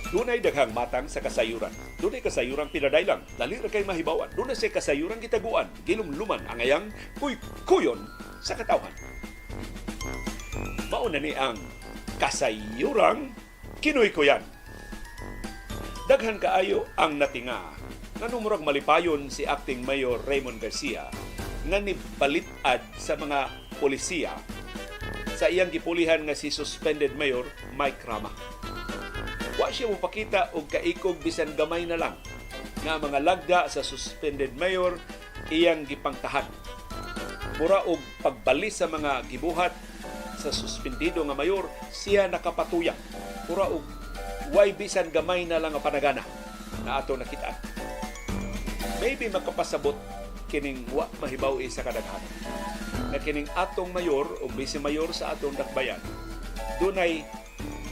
Dunay daghang matang sa kasayuran. Dunay kasayuran pinadailang. Dali ra kay mahibawan. Dunay say kasayuran gitaguan. Gilumluman angayang kuy-kuyon sa katawhan. Mao na ni ang kasayurang kinuykuyan. Daghan kaayo ang natinga nga murag malipayon si Acting Mayor Raymond Garcia nga nibalit-ad sa mga polisiya sa iyang gipulihan nga si suspended Mayor Mike Rama. Wa siya mopakita og kaikog bisan gamay na lang nga mga lagda sa suspended mayor iyang gipangtahan. Mura og pagbali sa mga gibuhat sa suspendido nga mayor, siya nakapatuyang. Mura og way bisan gamay na lang nga panagana na ato nakita. Maybe makapasabot kining wa mahibaw sa kadaghanan na kining atong mayor o vice mayor sa atong dakbayan dunay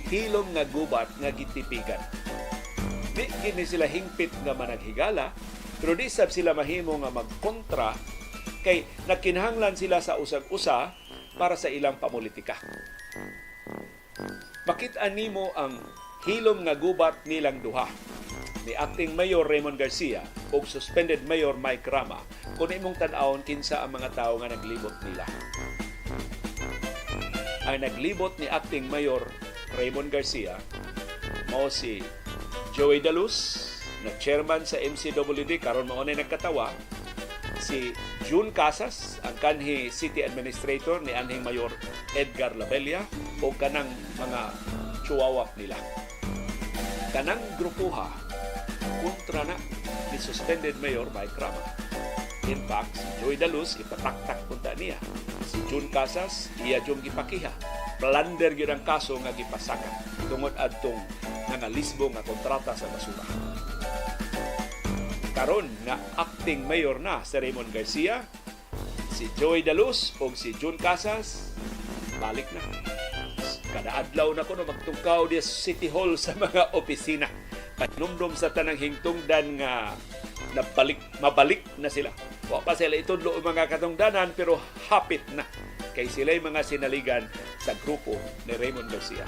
hilom nga gubat nga gitipigan. Di gini sila hingpit nga managhigala, pero di sab sila mahimo nga magkontra kay nagkinahanglan sila sa usag-usa para sa ilang pamulitika. Makita nimo ang hilom nga gubat nilang duha ni Acting Mayor Raymond Garcia ug suspended Mayor Mike Rama kung imong tan-awon kinsa ang mga tawo nga naglibot nila. Ang naglibot ni Acting Mayor Raymond Garcia mao si Joey Daluz na chairman sa MCWD, karon mao na nagkatawa, si June Casas, ang kanhi city administrator ni anhing Mayor Edgar Labella, o kanang mga chuwawap nila. Kanang grupuha kontra na ni suspended Mayor Mike Rama. In fact, si Joey Daluz ipataktak punta niya. Si June Casas iya jung gipakiha. Plunder gyud ang kaso nga gipasaka tungod adtong nangalisbo nga kontrata sa basura. Karon nga acting mayor na si Raymond Garcia, si Joey Daluz o si June Casas balik na. Kada adlaw na kuno magtungkaw di sa City Hall sa mga opisina. Panumdum sa tanang hingtungdan nga nabalik, mabalik na sila. Wa pa sila itudlo ang mga katungdanan, pero hapit na kay sila'y mga sinaligan sa grupo ni Raymond Garcia.